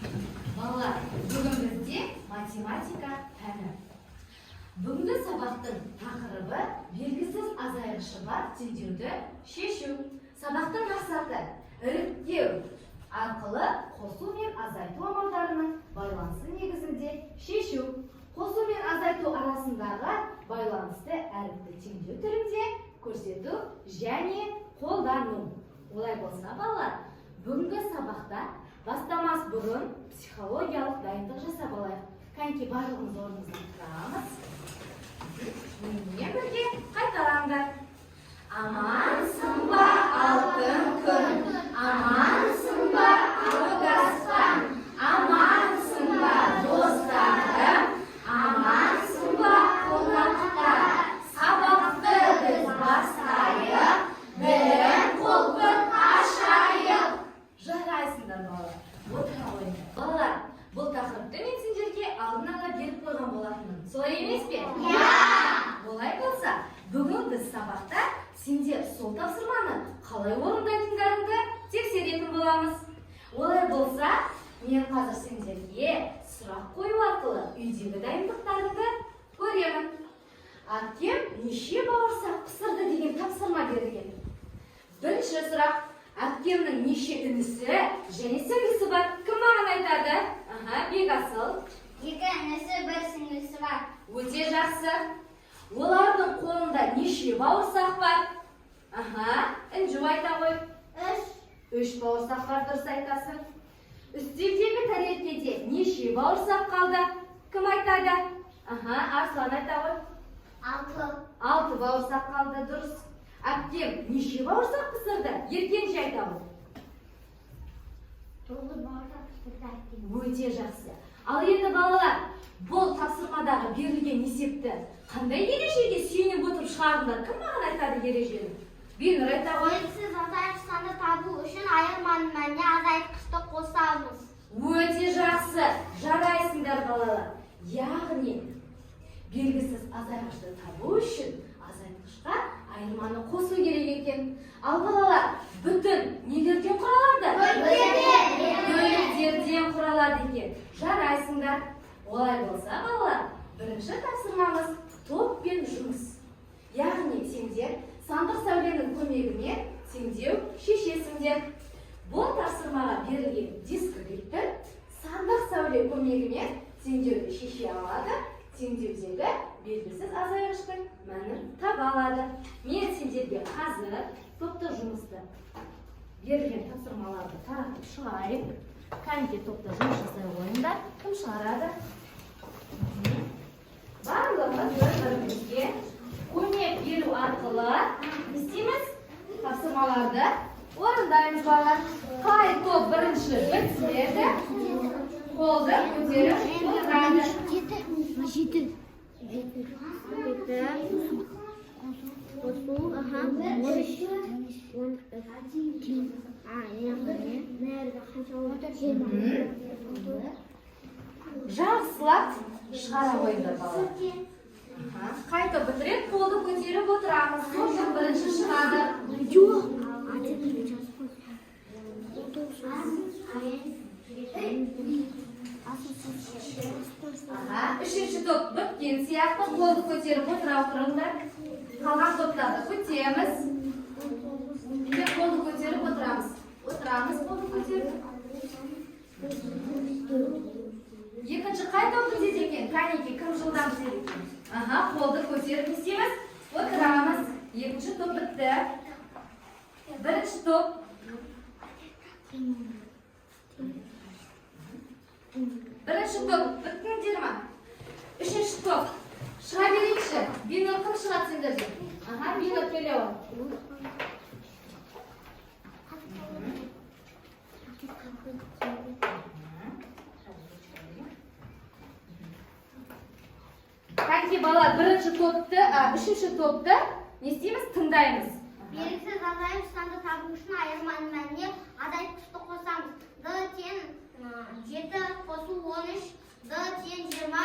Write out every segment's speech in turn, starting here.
Балалар, бүгін бізде математика пәні. Бүгінгі сабақтың тақырыбы: белгісіз азайғышы бар теңдеуді шешу. Сабақтың мақсаты: іріктеу арқылы қосу мен азайту амалдарының байланысы негізінде шешу. Қосу мен азайту арасындағы байланысты әріпті теңдеу түрінде көрсету және қолдану. Олай болса, балалар, бүгінгі сабақта бастамас бұрын психологиялық дайындық жасап алайық. Кәнеки, барлығымыз орнымыздан тұрамыз. Менімен бірге қайталаңдар. Амансың ба, алтын күн, амансың ба, көк аспан, амансың ба, достарым, амансың ба, қонақтар? Сабақты біз бастайық, білім құлпын ашайық. Жарайсыңдар, балалар, отыра қойыңдар. Балалар, бұл тақырыпты мен сендерге алдын ала беріп қойған болатынмын, солай емес пе? Иә. Олай болса, бүгін біз сабақта сендер сол тапсырманы қалай орындайтындарыңды тексеретін боламыз. Олай болса, мен қазір сендерге сұрақ қою арқылы үйдегі дайындықтарыңды көремін. Әпкем неше бауырсақ пісірді деген тапсырма берілген. Бірінші сұрақ: әпкемнің неше інісі және сіңлісі бар? Кім маған айтады? Аха, Бекасыл. Екі інісі, бір сіңлісі бар. Өте жақсы. Олардың қолында неше бауырсақ бар? Аха, Інжу, айта ғой. Үш. Үш бауырсақ бар, дұрыс айтасың. Үстелдегі тәрелкеде неше бауырсақ қалды? Кім айтады? Аха, Арслан, айта ғой. Алты. Алты бауырсақ қалды, дұрыс. Әпкем неше бауырсақ пісірді? Еркенше, айта ғой. 9 бауырсақ пісірді әпкем. Өте жақсы. Ал енді, балалар, бұл тапсырмадағы берілген есепті қандай ережеге сүйеніп отырып шығардыңдар? Кім маған айтады ережені? Бинұр, айта ғой. Белгісіз азайтқыш санды табу үшін айырманың мәніне азайтқышты қосамыз. Өте жақсы, жарайсыңдар, балалар. Яғни белгісіз азайтқышты табу үшін азайтқышқа айырманы қосу керек екен. Ал, балалар, бүтін нелерден құралады? Бөліктерден. Бөліктерден құралады екен. Жарайсыңдар. Олай болса, балалар, бірінші тапсырмамыз: топпен жұмыс. Яғни сендер сандық сәуленің көмегімен теңдеу шешесіңдер. Бұл тапсырмаға берілген дескриптор сандық сәуле көмегімен теңдеуді шеше алады, теңдеудегі белгісіз азайғыштың мәнін таба алады. Мен сендерге қазір топта жұмысты, берілген тапсырмаларды таратып шығайын. Кәнеки, топта жұмыс жасай қойыңдар. Кім шығарады? Барлығымыз бір бірімізге көмек беру арқылы не істейміз? Тапсырмаларды орындаймыз. Балалар, қай топ бірінші бітіреді, қолды көтеріп отырады. Жеті. Жеті. Жеті. Жеті. Қосу, аха, 13, 13, а, яғни, мына қанша болды? 20. Жақсылап шығара қойыңдар, балалар. Аха, қай топ бітіреді, қолды көтеріп отырамыз. Сол кім бірінші шығады? Жоқ. А теперь жазып қой. 19. Аха, үшінші топ біткен сияқты, қолды көтеріп отыра отырыңдар. Қалған топтарды күтеміз. Тек қолды көтеріп отырамыз. Отырамыз қолды көтеріп. Екінші қай топ бітеді екен? Кәнеки, кім жылдам бітеді екен? Аха, қолды көтеріп не істейміз? Отырамыз. Екінші топ бітті. Бірінші топ. Бірінші топ біттіңдер ма? Үшінші топ. Шыға берейікші. Бинұр, кім шығады сендерден? Аха, Бинұр, келе ғой. Кәнеки, балалар, бірінші топты, а, үшінші топты не істейміз? Тыңдаймыз. Белгісіз азайтқыш санды табу үшін айырманың мәніне азайтқышты қосамыз. Д тең 7 қосу 13, Д тең 20,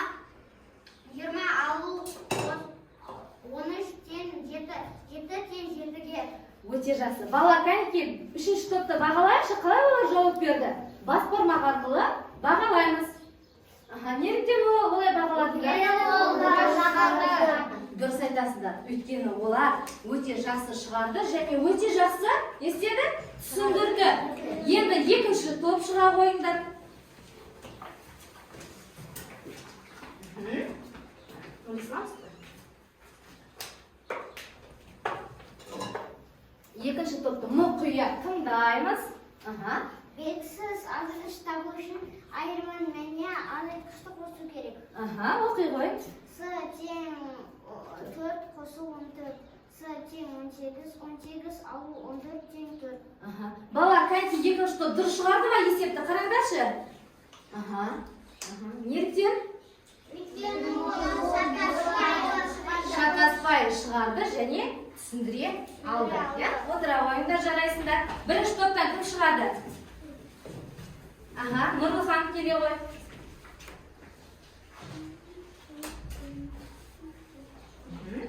20 алу 13 тең 7, 7 тең 7-ге. Өте жақсы. Балалар, кәнеки, үшінші топты бағалайықшы, қалай олар жауап берді? Бас бармақ арқылы. Бағалаймыз. Аха, неліктен олай бағаладыңдар? Дұрыс айтасыздар. Өйткені олар өте жақсы шығарды және өте жақсы не істеді? Түсіндірді. Енді екінші топ шыға қойыңдар. Мхм. Нұрислам, екінші топты мұқият тыңдаймыз. Аха. Белгісіз азайтқыш табу үшін айырманың мәніне азайтқышты қосу керек. Аха, оқи ғой. С тең 4 қосу 14. С тең 18, 18 алу 14 тең 4. Аха. Балалар, кәнекей, екінші топ дұрыс шығарды ма есепті? Қараңдаршы. Аха. Аха. Неліктен? Өйткені олар шатаспай Шатаспай шығарды және түсіндіре алды. Иә? Отыра қойыңдар, жарайсыңдар. Бірінші топтан кім шығады? Аха, Нұрлыхан, келе ғой. Мхм.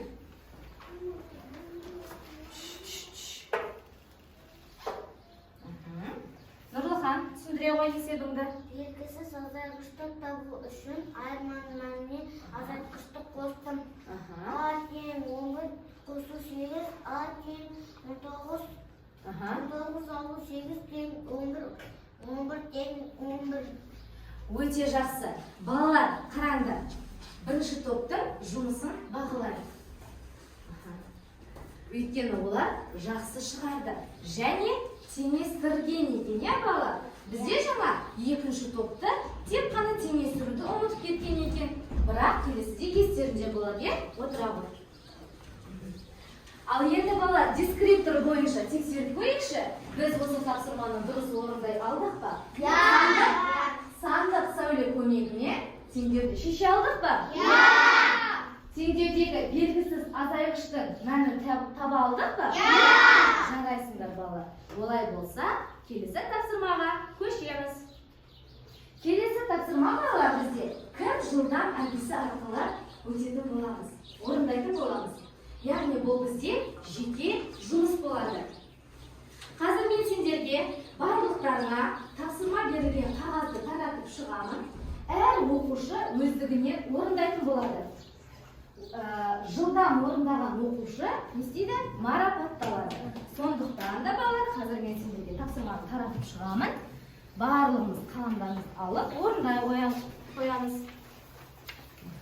Мхм. Нұрлыхан, түсіндіре ғой есебіңді. Белгісіз азайтқышты табу үшін айырманың мәніне азайтқышты қостым. Аха. А тең 11 қосу 8, А тең 19, Аха. 19 алу 8 тең 11, 11 тең 11. Өте жақсы. Балалар, қараңдар. Бірінші топтың жұмысын бағалайық. Аха. Өйткені олар жақсы шығарды және теңестірген екен, иә, балалар? Бізде жаңа екінші топты тек қана теңестіруді ұмытып кеткен екен. Бірақ келесіде естерінде болады, иә? Отыра ғой. Ал енді, балалар, дескриптор бойынша тексеріп көрейікші. Біз осы тапсырманы дұрыс орындай алдық па? Сандық сәуле көмегімен теңдеуді шеше алдық па? Иә! Теңдеудегі белгісіз азайғыштың мәнін таба алдық па? Иә! Жарайсыңдар, балалар. Олай болса, келесі тапсырмаға көшеміз. Келесі тапсырма, балалар, бізде кім жылдам әдісі арқылы өтетін боламыз, орындайтын боламыз. Яғни бұл бізде жеке жұмыс болады. Қазір мен сендерге барлықтарыңа тапсырма берілген қағазды таратып шығамын. Әр оқушы өздігінен орындайтын болады. Жылдам орындаған оқушы не істейді? Марапатталады. Сондықтан да, балалар, қазір мен сендерге тапсырманы таратып шығамын. Барлығымыз қаламдарымызды алып орындай қоямыз.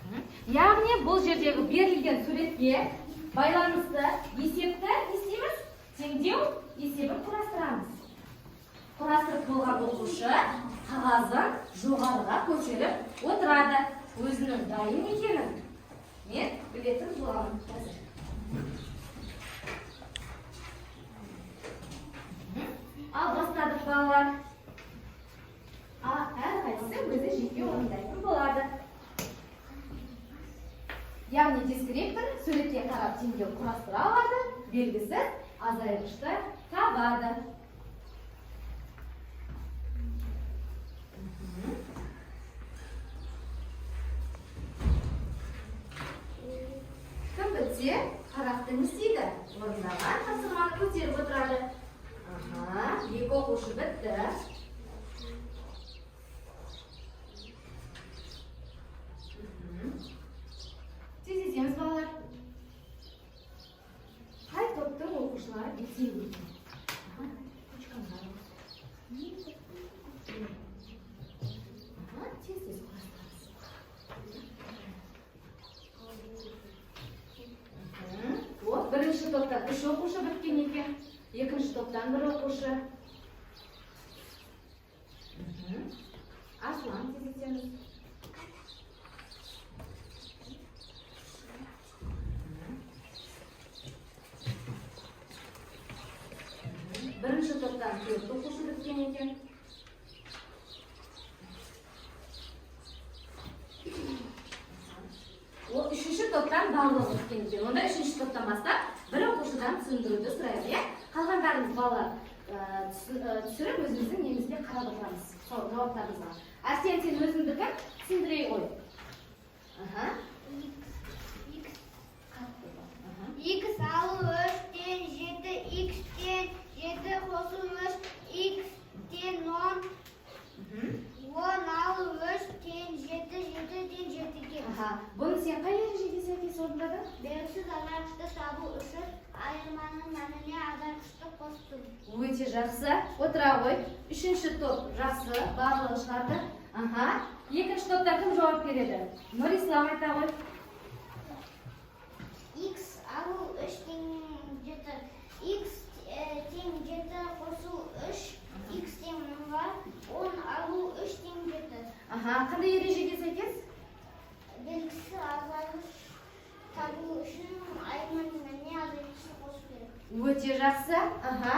Мхм. Яғни бұл жердегі берілген суретке байланысты есепті не істейміз? Теңдеу есебін құрастырамыз. Құрастырып болған оқушы қағазын жоғарыға көтеріп отырады. Өзінің дайын екенін мен білетін боламын қазір. Мхм. Ал бастадық, балалар. Әрқайсысы өзі жеке орындайтын болады. Яғни дескриптор суретке қарап теңдеу құрастыра алады, белгісіз азайғышты табады. Мхм. Кім бітсе, парақты не істейді? Орындаған тапсырманы көтеріп отырады. Аха, екі оқушы бітті. Мхм. Тездетеміз, балалар. Қай топтың оқушылары белсенді екен? Аха, ручканы алыңыз. Аха, тез тез құрастырамыз. Мхм. Вот, бірінші топтан үш оқушы біткен екен, екінші топтан бір оқушы. Мхм. Арслан, тездетеміз. Мхм. Бірінші топтан төрт оқушы біткен екен. О, үшінші топтан барлығы біткен екен. Онда үшінші топтан бастап бір оқушыдан түсіндіруді сұраймын, иә? Қалғандарыңыз, балалар, түсіріп өзіміздің немізге қарап отырамыз. Сол жауаптарымызға. Әрсен, сен өзіңдікін түсіндіре ғой. Аха. Аха. Х алу 3 тең 7, х тең 7 қосу 3, х тең 10, Мхм. 10. Аха, бұны сен қай ережеге сәйкес орындадың? Белгісіз азайтқышты табу үшін айырманың мәніне азайтқышты қостым. Өте жақсы. Отыра ғой. Үшінші топ жақсы, барлығы шығарды. Аха. Екінші топта кім жауап береді? Нұрислам, айта ғой. X алу 3 тең 7. X тең 7 қосу 3. X тең 10-ға 10 алу 3 тең 7. Аха, қандай ережеге сәйкес? Белгісіз азайтқыш табу үшін айырманың мәніне азайтқышты қосу керек. Өте жақсы. Аха.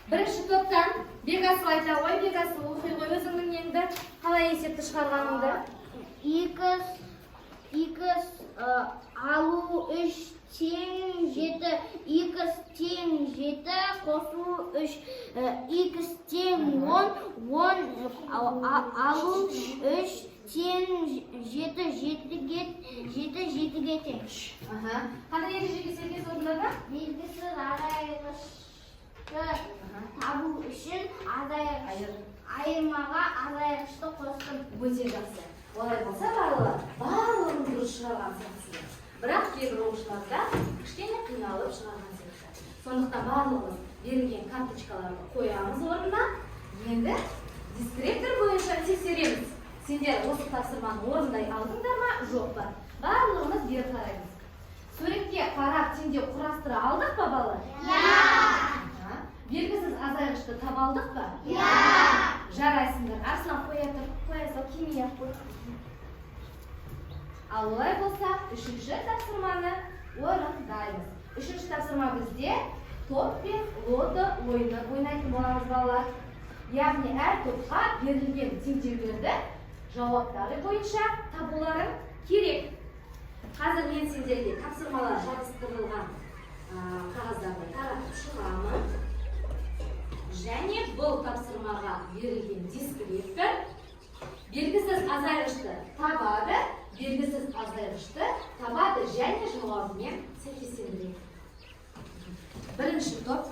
Бірінші топтан Бекасыл айта ғой. Бекасыл, оқи ғой өзіңнің неңді, қалай есепті шығарғаныңды. X алу 3 тең 7. X тең 7 қосу 3. X тең 10. 10 алу 3 тең 7. 7-ге 7 7-ге тең. Аха. Қандай ережеге сәйкес орындадың? Белгісіз азайтқышты табу үшін айырмаға азайтқышты қостым. Өте жақсы. Олай болса, балалар, барлығын дұрыс шығарған сияқтысыздар. Бірақ кейбір оқушыларда кішкене қиналып шығарған сияқты. Сондықтан барлығымыз берілген карточкаларды қоямыз орнына. Енді дескриптор бойынша тексереміз. Сендер осы тапсырманы орындай алдыңдар ма, жоқ па? Барлығымыз бері қараймыз. Суретке қарап, теңдеу құрастыра алдық па, балалар? Иә! Аха. Белгісіз азайғышты таба алдық па? Иә! Жарайсыңдар. Арслан, қоя тұр, қоя сал, кимей ақ қой. Ал олай болса, үшінші тапсырманы орындаймыз. Үшінші тапсырма бізде топ пен лото ойыны ойнайтын боламыз, балалар. Яғни әр топқа берілген теңдеулерді жауаптары бойынша табуларың керек. Қазір мен сендерге тапсырмалар жабыстырылған қағаздарды таратып шығамын. Және бұл тапсырмаға берілген дескриптор белгісіз азайғышты табады, белгісіз азайғышты табады және жауабымен сәйкестендіреді. Бірінші топ,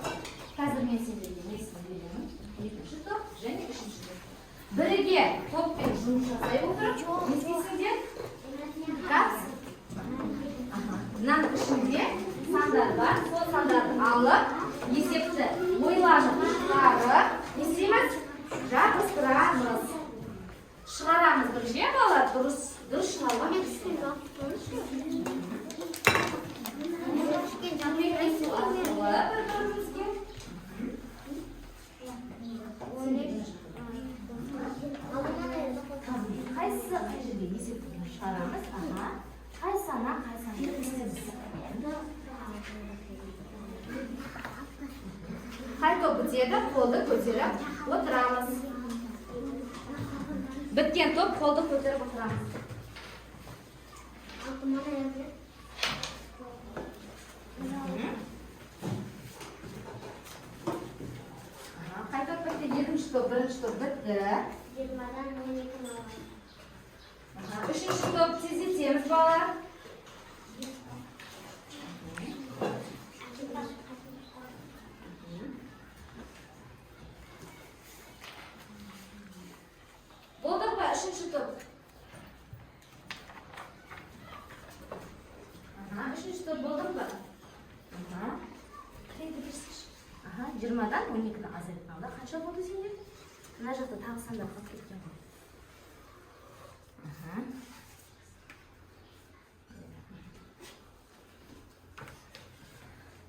қазір мен сендерге несін беремін. Екінші топ және үшінші топ. Бірге топпен жұмыс жасай отырып, не істейсіңдер? Газ. Аха. Мынаның ішінде сандар бар. Сол сандарды алып, есепті ойланып шығарып, не істейміз? Жабыстырамыз. Шығарамыз бірінші, иә, балалар? Дұрыс, дұрыс шығаруға көмектесу арқылы бір бірімізге. Қайсысы қай жерге есепті шығарамыз? Аха. Қай сана қай санды істейміз? Қай топ бітеді, қолды көтеріп отырамыз. Біткен топ қолды көтеріп отырамыз. Аха, қай топ бітті? Екінші топ, бірінші топ бітті. 20-дан 12 алған. Аха, үшінші топ, тездетеміз, балалар. Болдық па, үшінші топ? Аха, үшінші топ болдық па? Аха. Енді берсейші. Аха, 20-дан 12-ні азайтқанда қанша болды сенде? Мына жақта тағы сандар қалып кеткен ғой. Аха.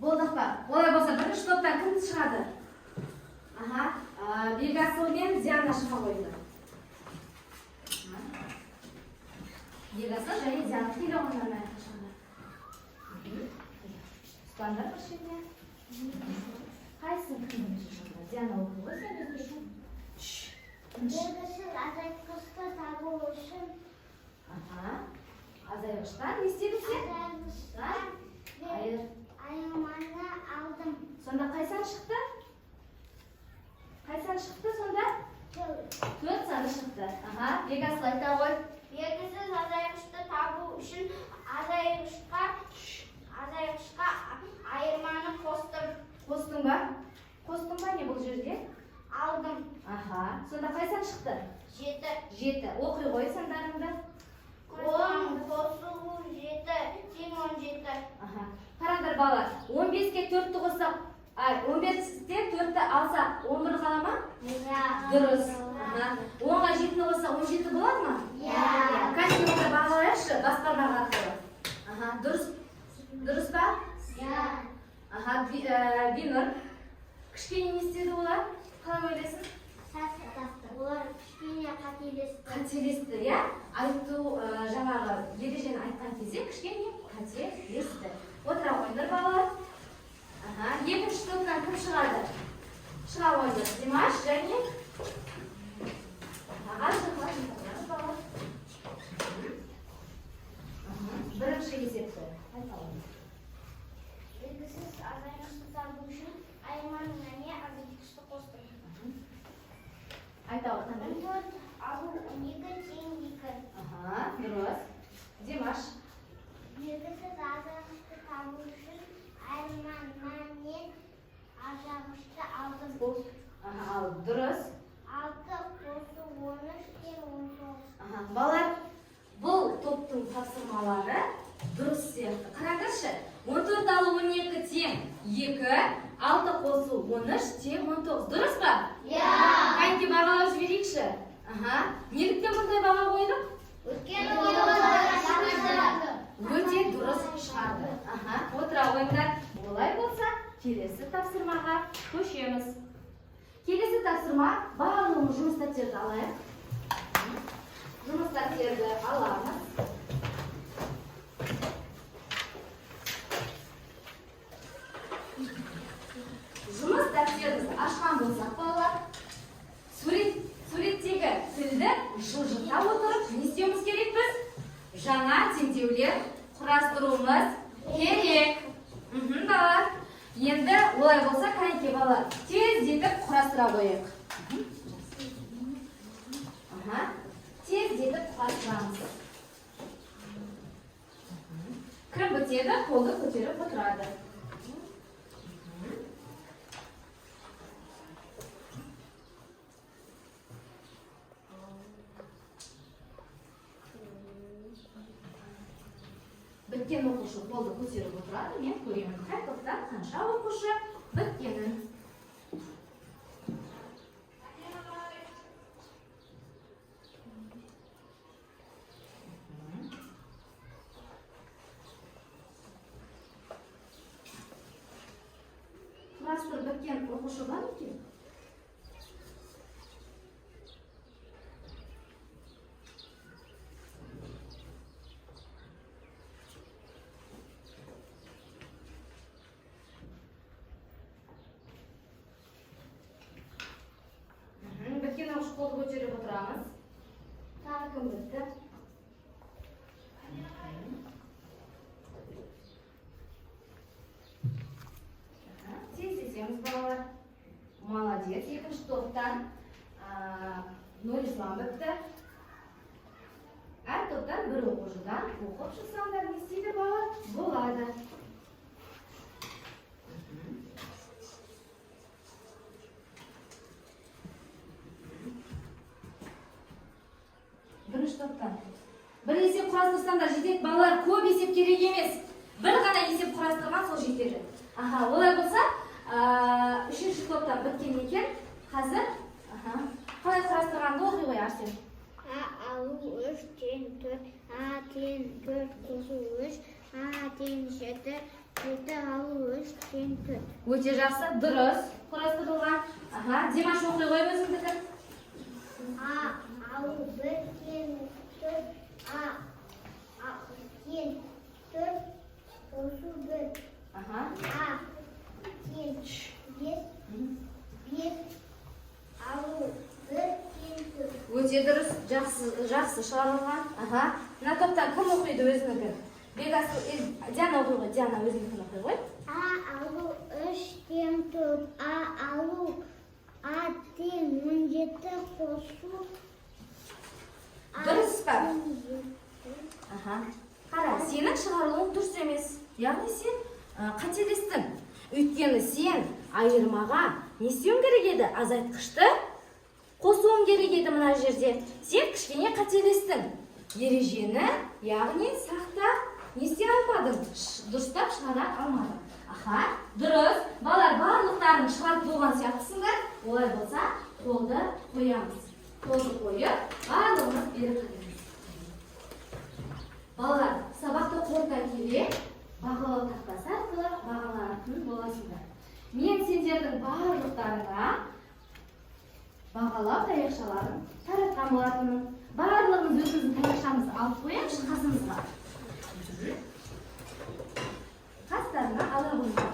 Болдық па? Олай болса, бірінші топтан кім шығады? Аха, Бекасыл мен Диана шыға қойды. Аха. Бекасыл және Диана, келе қойыңдар мына жаққа шығыңдар. Ұстаңдар бір жерде. Қайсысын кім бірінші шығады? Диана, оқы ғой сен өзің. Белгісіз азайтқышты табу үшін Аха. Азайғыштан не істедің сен? азайтқыштан Айыр. айырманы алдым. Сонда қай сан шықты? Қай сан шықты сонда? 4. 4 саны шықты. Аха, Бекасыл, айта ғой. Белгісіз азайтқышты табу үшін азайтқышқа айырманы қостым. Қостың ба? Қостың ба не бұл жерде? Алдым. Аха. Сонда қай сан шықты? 7. 7. Оқи ғой сандарыңды. 10 қосу 7 тең 17. Аха. Қараңдар, балалар, 15-ке 4-ті қоссақ, 15-тен 4-ті алсақ, 11 қала ма? Иә. Дұрыс. Аха. 10-ға 7-ні қоссақ, 17 болады ма? Иә. Кәдімгі онда бағалайықшы, бас бармақ арқылы. Аха, дұрыс. Дұрыс па? Иә. Аха, Бинур. Кішкене не істеді олар? Қалай ойлайсың? Олар кішкене қателесті. Қателесті, иә? Айту, жаңағы ережені айтқан кезде кішкене қателесті. Отыра қойыңдар, балалар. Аха, екінші топтан кім шығады? Шыға қойыңдар. Димаш және аға, шыға, шыға, балалар. Аха, бірінші есепті айта қойыңдар. Белгісіз азайтқышты табу үшін айырманың мәніне азайтқышты қостым. Айта ғой, қандай? 14 алу 12 тең 2. Аха, дұрыс. Димаш. Белгісіз азайтқышты табу үшін айырманың мәнінен азайтқышты алдым. Аха, ал дұрыс. 6 қосу 13 тең 19. Аха, балалар, бұл топтың тапсырмалары дұрыс сияқты. Қараңдаршы, 14 алу 12 тең 2, 6 қосу 13 тең 19. Дұрыс па? Иә. Кәнеки, бағалап жіберейікші. Аха, неліктен бұндай баға қойдық? Өйткені олар Өте дұрыс шығарды. Аха, отыра қойыңдар. Олай болса, келесі тапсырмаға көшеміз. Келесі тапсырма, барлығымыз жұмыс дәптерді алайық. Жұмыс дәптерді аламыз. Жұмыс дәптерімізді ашқан болсақ, балалар, суреттегі тілді жылжыта отырып, не істеуіміз керекпіз? Жаңа теңдеулер құрастыруымыз керек. Балалар. Енді олай болса, кәнеки, балалар, тездетіп құрастыра қояйық. Аха, тездетіп құрастырамыз. Кім бітеді, қолды көтеріп отырады. Біткен оқушы қолды көтеріп отырады, мен көремін қай топтан қанша оқушы біткенін. Құрастырып біткен оқушы бар ма екен? Біткен оқушы қолды көтеріп отырамыз. Тағы кім бітті? Аха, тездетеміз, балалар. Молодец. Екінші топтан Нұрислам бітті. Әр топтан бір оқушыдан оқып шықсаңдар, не істейді, балалар? Болады. Бірінші топтан бір есеп құрастырсаңдар жетеді, балалар, көп есеп керек емес. Бір ғана есеп құрастырған сол жетеді. Аха, олай болса, үшінші топтан біткен екен қазір. Аха, қалай құрастырғанды оқи ғой, Арсен. А алу 3 тең 4, А тең 4 қосу 3, А тең 7, 7 алу 3 тең 4. Өте жақсы, дұрыс құрастырылған. Аха, Димаш, оқи ғой өзіңдікі. А алу 1 тең 4, А тең 4 қосу 1, Аха. А тең 5, 5 алу 1 тең 4. Өте дұрыс, жақсы, жақсы шығарылған. Аха, мына топтан кім оқиды өзінікі? Бекасыл, Диана оқи ғой, Диана өзінікін оқи ғой. А алу 3 тең 4, А алу А тең 17 қосу А Дұрыс па? тең 7. Аха. Қара, сенің шығарылуың дұрыс емес. Яғни сен қателестің. Өйткені сен айырмаға не істеуің керек еді? Азайтқышты қосуың керек еді мына жерде. Сен кішкене қателестің. Ережені, яғни сақтап, не істей алмадың? Дұрыстап шығара алмадың. Аха, дұрыс. Балалар, барлықтарың шығарып болған сияқтысыңдар. Олай болса, қолды қоямыз. Қолды қойып, барлығымыз бері қараймыз. Балалар, сабақты қорыта келе, бағалау тақтасы арқылы бағаланатын боласыңдар. Мен сендердің барлықтарыңа бағалау таяқшаларын таратқан болатынмын. Барлығымыз өзіміздің таяқшамызды алып қояйықшы қасымызға. Қастарына ала қойыңдар.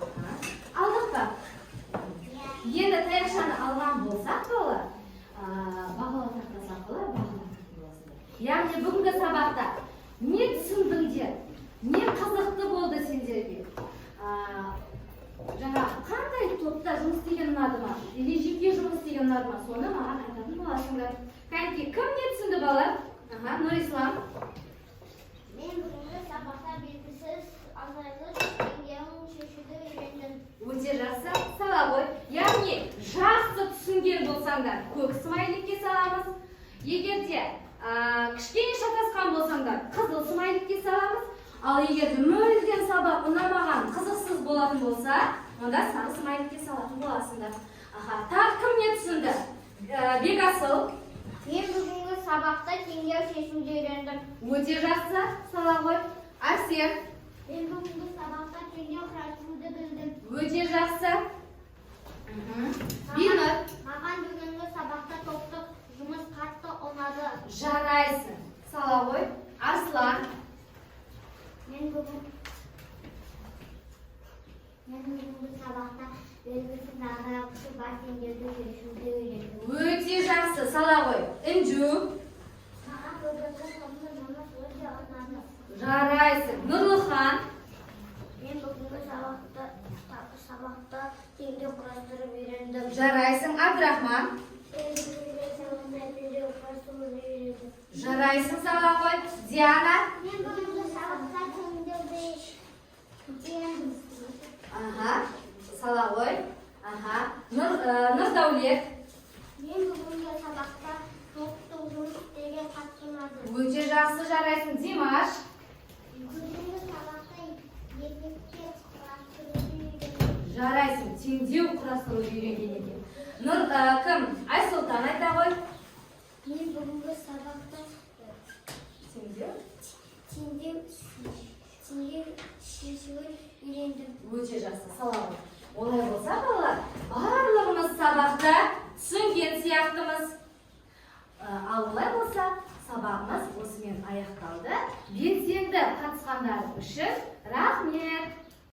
Аха. Алдық па? Енді таяқшаны алған болсақ, балалар, бағалау тақтасы арқылы бағаланатын боласыңдар. Яғни бүгінгі сабақта не түсіндіңдер, не қызықты болды сендерге? Жаңа қандай топта жұмыс істеген ұнады ма или жеке жұмыс істеген ұнады ма, соны маған айтатын боласыңдар. Кәнекей, кім не түсінді, балалар? Аха, Нұрислам. Мен бүгінгі сабақта белгісіз азайтқыш теңдеуін шешуді үйрендім. Өте жақсы, сала ғой. Яғни жақсы түсінген болсаңдар, көк смайликке саламыз. Егер де кішкене шатасқан болсаңдар, қызыл смайликке саламыз. Ал егер де мүлдем сабақ ұнамаған, қызықсыз болатын болса, онда сары смайликке салатын боласыңдар. Аха, тағы кім не түсінді? Бекасыл. Мен бүгінгі сабақта теңдеу шешуді үйрендім. Өте жақсы, сала ғой. Әсем. Мен бүгінгі сабақта теңдеу құрастыруды білдім. Өте жақсы. Бинұр. Маған бүгінгі сабақта топтық жұмыс қатты ұнады. Жарайсың, сала ғой. Арслан. Мен бүгінгі сабақта белгісіз азайтқышы бар теңдеуді шешуді үйрендім. Өте жақсы, сала ғой. Інжу. Маған бүгінгі топтық жұмыс өте ұнады. Жарайсың. Нұрлыхан. Мен бүгінгі сабақта теңдеу құрастырып үйрендім. Жарайсың. Абдрахман. Мен бүгінгі сабақта теңдеу құрастыруды үйрендім. Жарайсың, сала ғой. Диана. Мен бүгінгі сабақта теңдеуді үйрендім. Аха, сала ғой. Аха, Нұрдәулет. Мен бүгінгі сабақта топтық жұмыс істеген қатты ұнады. Өте жақсы, жарайсың. Димаш. Бүгінгі сабақта есепте құрастыруды үйрендім. Жарайсың, теңдеу құрастыруды үйренген екен. Нұр кім? Айсұлтан, айта ғой. Мен бүгінгі сабақта Теңдеу. теңдеу шешуін үйрендім. Өте жақсы, сала ғой. Олай болса, балалар, барлығымыз сабақта түсінген сияқтымыз. Ал олай болса, сабағымыз осымен аяқталды. Белсенді қатысқандар үшін рахмет.